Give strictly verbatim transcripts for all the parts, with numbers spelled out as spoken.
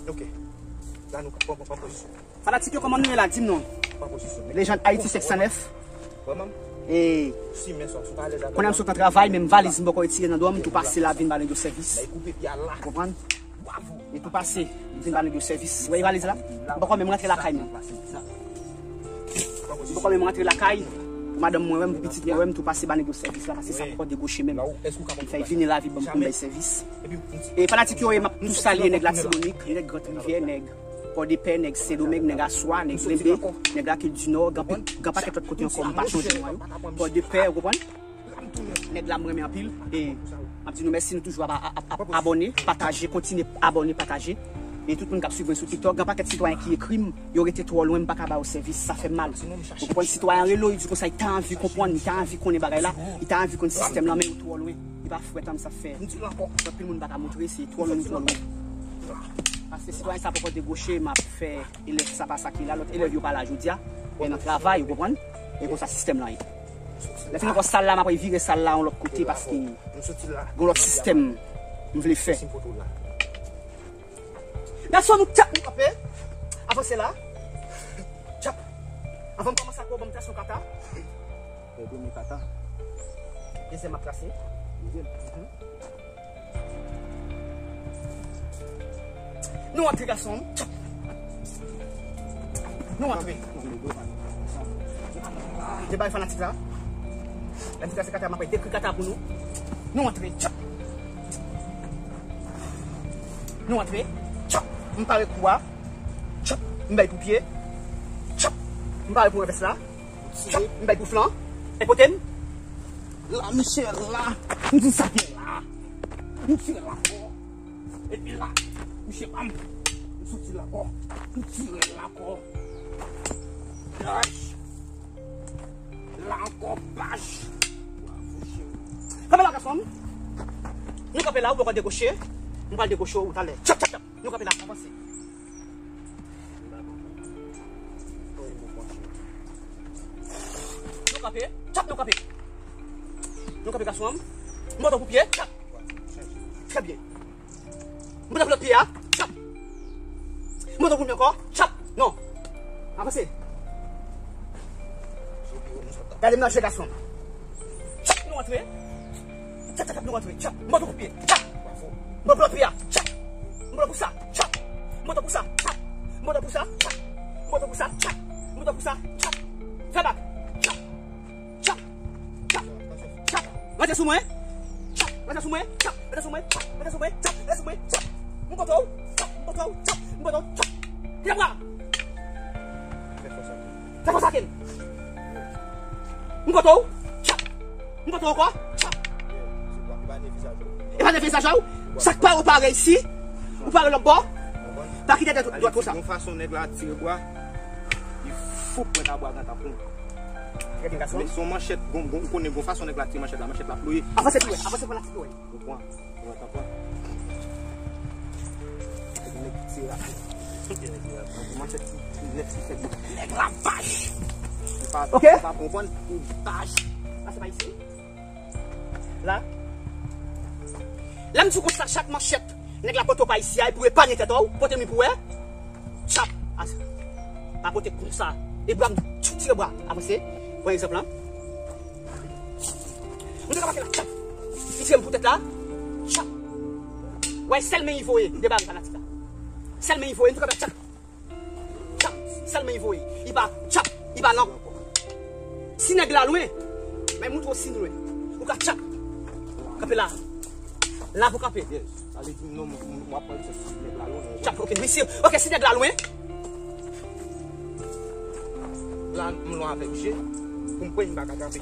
Ok. La nou pran pran pozisyon. Fanatik yo, kòman nou ye la? Di m non. Pran pozisyon. Lejand Ayiti senk san nèf. Wè, manm. E konnen m sot nan travay, men valiz m poko retire nan dwòm, m tou pase la vin ba nèg yo sèvis. Konprann? E tou pase, m vin ba nèg yo sèvis. Wè valiz la? M poko menm rantre lakay mwen. M poko menm rantre lakay. Pou madanm mwen wè m, pou pitit mwen wè m, tou pase ba nèg yo sèvis la, paske sa poko degoche menm. Li fè vini lavi ban m pou m bay sèvis. E fanatik yo, e m ap tou salye nèg Latibonit, nèg Grand Rivière, nèg Pòdepè, nèg Sendomeng, nèg Aswa, nèg Lenbe, nèg Lakil di Nò, gen anpil, gen pakèt lòt kote ankò, m pa chonje non yo. Pòdepè, ou konprann? Nèg la m renmen anpil. E m ap di nou mèsi, nou toujou ap, ap, ap, ap abòne, pataje, kontinye abòne, pataje. E tout moun k ap swiv mwen sou TikTok, gen pakèt sitwayen ki ekri m, yo rete twò lwen, m pa ka ba yo sèvis, sa fè m mal. Ou konprann, sitwayen an rele w, li di konsa, li ta anvi konprann, li ta anvi konnen bagay la, li ta anvi konn sistèm lan, men yo twò lwen. Li pa fwèt an m sa fè. Anpil moun pa ka montre, se twò lwen, nou twò lwen. Paske sitwayen sa poko degoche, m ap fè elèv sa pa sa ki la, lòt elèv yo pa la jodi a, men nan travay, ou konprann? E konsa sistèm lan ye. Lè fini ankò sal la, m ap vire sal la yon lòt kote paske gon lòt sistèm m vle fè. Gason, nou tap, nou kanpe. Avanse la. Tap. Avan m kòmanse ak ou, ban m trase yon kata. Bon, premye kata. Dezyèm ap trase. Dezyèm. Mhm. Nou antre, gason. Nou antre. Debay fanatik la. Lè m di sa se kata, m ap dekri kata pou nou. Nou antre. Tchap. Nou antre. Tchap. M pare kou a. Tchap. M bay pou pye. Tchap. M pare pou revès la. Tchap, m bay pou flan. E pote m. La, misye la. M di sa gen la. M tire la ankò. Epi la, misye pa m. M soti la ankò. M tire la ankò. Dach. La ankò, bach. Kanpe la, gason. Nou kanpe la, ou poko degoche. M pral degoche ou talè. Tchap, tchap, tchap. Nou kanpe la, avanse. Nou kanpe. Tchap, nou kanpe. Nou kanpe, gason an. M pote w pou pye. Tchap. Trè byen. M pote w pou lòt pye a. Tchap. M pote w pou men ankò. Tchap. Non. Avanse. Gade m nan je, gason. Tchap, nou antre. Tchap, tchap, tchap, nou antre. Tchap, m pote w pou pye. Tchap. M pote w pou lòt pye a. Tchap. M pote w pou sa. Tchap. M pote w pou sa. Tchap. M pote w pou sa. Tchap. M pote w pou sa. Tchap. M pote w pou sa. Tchap. Fè bak. Tchap. Tchap. Tchap. Tchap. Rantre sou mwen. Tchap. Rantre sou mwen. Tchap. Rantre sou mwen. Tchap. Rantre sou mwen. Tchap. Rantre sou mwen. Tchap. M pote w. Tchap. M pote w. Tchap. M pote w. Tchap. Kite bra. Fè fòs ak li. Fè fòs ak li. M pote w. Tchap. M pote w ankò. Tchap. E pa de vizaj ou. E pa de vizaj ou. Sa k pa ou pa reyisi. Ou pa lòt bò. Pa kite dwèt konsa. Yon fason nèg la tire bwa. Li fou pwent a bwa nan tanpon. Gade gason. Men se yon manchèt, gon, gon, ou konnen gon fason nèg la tire manchèt la, manchèt la ploye. Avanse pi wè, avanse pou la ti wè. Ou pran. Ou pran. Nèg tire la. Manchèt ti nèg ki fè nèg la bach. Ou pa, ok, ou pa konprann, ou bach. Pase pa isi. La. Lè m di w konsa, chak manchèt nèg la pote w pa isi a, e pou epanye tèt ou, pote m pou wè. Tchap. As-, pa pote konsa. E bra m tire bra. Avanse. Pran egzanp lan. M te ka pase la, tchap. Li tire m pou tèt la. Tchap. Wè, sèl men li voye. Debare fanatik la. Sèl men li voye. M te ka pase tchap. Tchap, sèl men li voye. Li pa tchap, li pa nan. Si nèg la lwen, men moutre w si lwen. Ou ka tchap. Kanpe la. La pou kanpe. Yes. Sa vle di non, m, m, m ap pran se si nèg la lwen. Tchap, ok. Men si, ok, si nèg la lwen. La, m lwen avèk je. Pou m pran, m pa ka kanpe.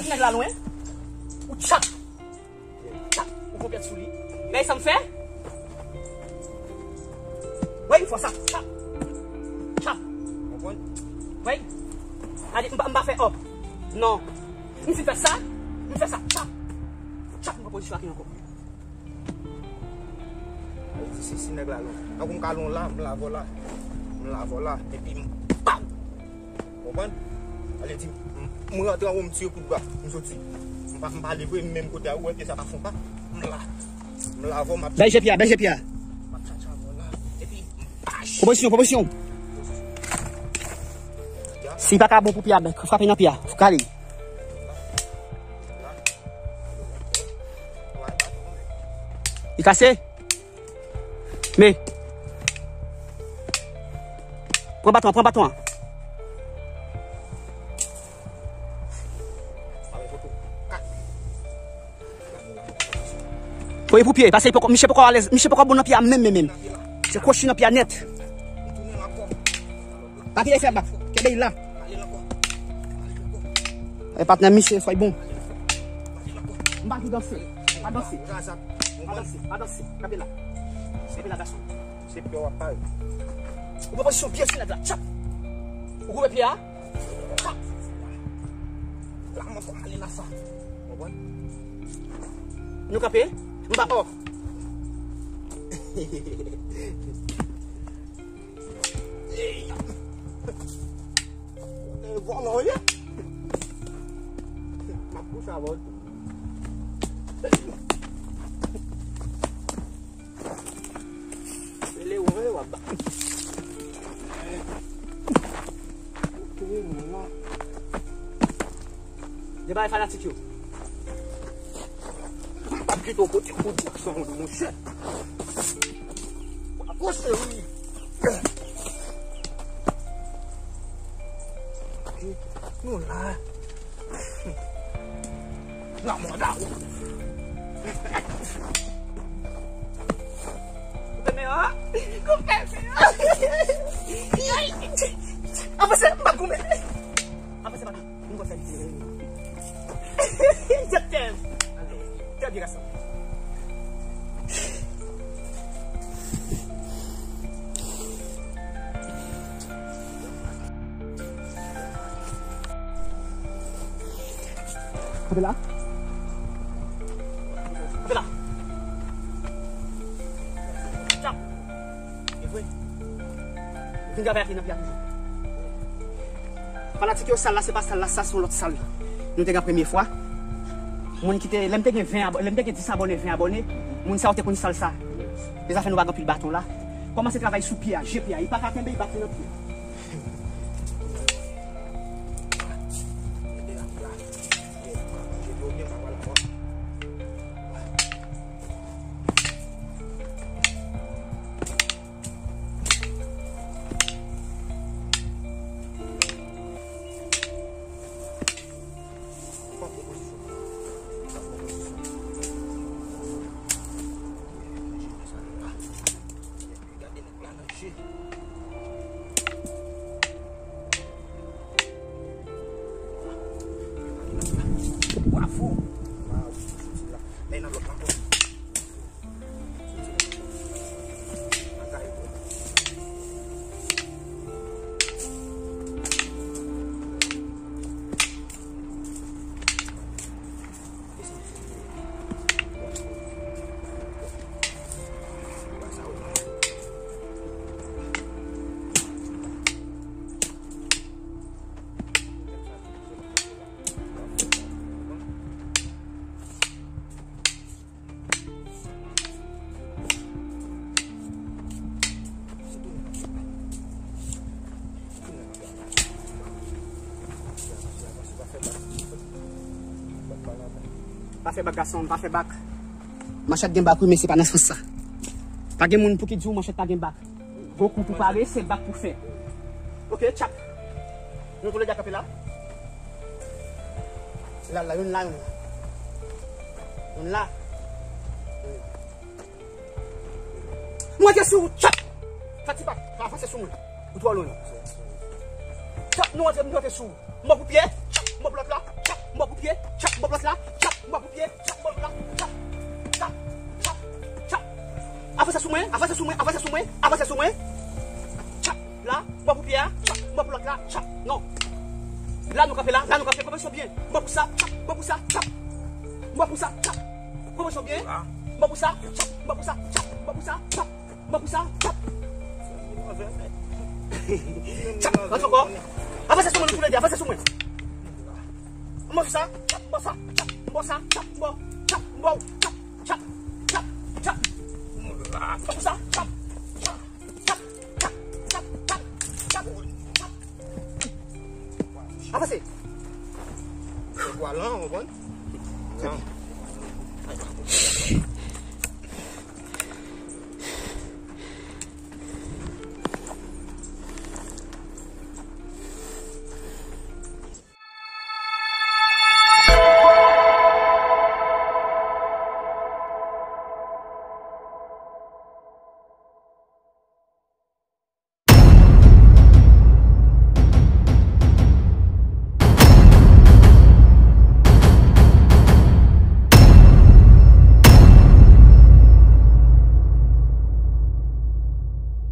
Si nèg la lwen, ou tchap. Tchap, ou konpèt sou li. Gade sa m fè. Wè, yon fwa sa. Tchap. Tchap. Konprann? Wè. Gade, m pa, m pa fè hop. Non. M fin fè sa. M fè sa. Tchap. Tchap, m pran pozisyon ak li ankò. Sa vle di si, si nèg la lwen. Tankou m ka lwen la, m lave w la. M lave w la. Epi m, pam! Konprann? Sa vle di, m, m rantre anwo, m tire kout bra, m soti. M pa, m pa leve, m menm kote a, ou wè pye sa pa fon pa. M la. Bèje pye a, bèje pye a. Pwopozisyon, pwopozisyon. Si li pa ka bon pou pye a, frape nan pye a. Kale. Li kase? Men. Pran baton an, pran baton an. Voye pou pye, paske misye poko alèz, misye poko bon nan pye a menm, menm, menm. Se kwochi nan pye a nèt. Pa kite fè bak, kenbe l la. E patnè misye, fò l bon. M pa vle danse, pa danse. Pa danse, pa danse. Kanpe la. Kanpe la, gason. Se pye w ap pale. Ou pran pozisyon pye sou nèg la. Tchap. Ou koupe pye a. Tchap. La mwen kòm ale la sa. Konprann? Nou kanpe. M pa pè. E vòlò ye. M ap kouche avè w tou. Se le wè w ap ba. Debare fanatik yo. M ap kite w kote kote sa, monchè. Apwoche wi. Nou la. Lanmò la ou. Koupe men an. Koupe men an. Avanse, m pa goumen. Avanse, papi. Nou konn sa li te. Trè byen, gason. Kanpe la. Kanpe la. Tchap. E vre. Vin travay ak li nan pye a toujou. Fanatik yo, sal la, se pa sal la, sa se yon lòt sal. Nou te gen premye fwa. Moun ki te, lè m te gen ven abò-, lè m te gen dis abòne, ven abòne, moun sa yo te konn sal sa. Se zafè nou pa gen anpil baton la. Kòmanse travay sou pye a, je pye a. Li pa ka kenbe, li pa kenbe nan pye. Bravo. Wow, soti la. Lè nan lòt la ankò. Pa fè bak, gason, pa fè bak. Manchèt gen bak, wi, men se pa nan sans sa. Pa gen moun pou ki di w manchèt pa gen bak. Gwo kou pou pare, se bak pou fè. Ok, tchap. Nou toulède kanpe la. La, la, youn la, youn la. Youn la. M rantre sou ou, tchap! Fè ti bak, pa avanse sou mwen. Ou twò lwen. Tchap, nou rantre, nou rantre sou ou. M ba w pou pye, tchap, m ba w pou lòt la, tchap, m ba w pou pye, tchap, m ba w pou lòt la, tchap, m ba w pou pye, tchap, m ba w pou lòt la, tchap, tchap, tchap, tchap. Avanse sou mwen, avanse sou mwen, avanse sou mwen, avanse sou mwen. Tchap, la, m ba w pou pye a, tchap, m ba w pou lòt la, tchap. Non. La nou kanpe la, la nou kanpe, pran pozisyon byen. M ba w pou sa, tchap, m ba w pou sa, tchap. M ba w pou sa, tchap. Pran pozisyon byen. M ba w pou sa, tchap, m ba w pou sa, tchap, m ba w pou sa, tchap. M ba w pou sa, tchap. Tchap, rantre ankò. Avanse sou mwen, nou toulède, avanse sou mwen. M ba w sa, tchap, m ba w sa, tchap, m ba w sa, tchap, m ba w, tchap, m ba w.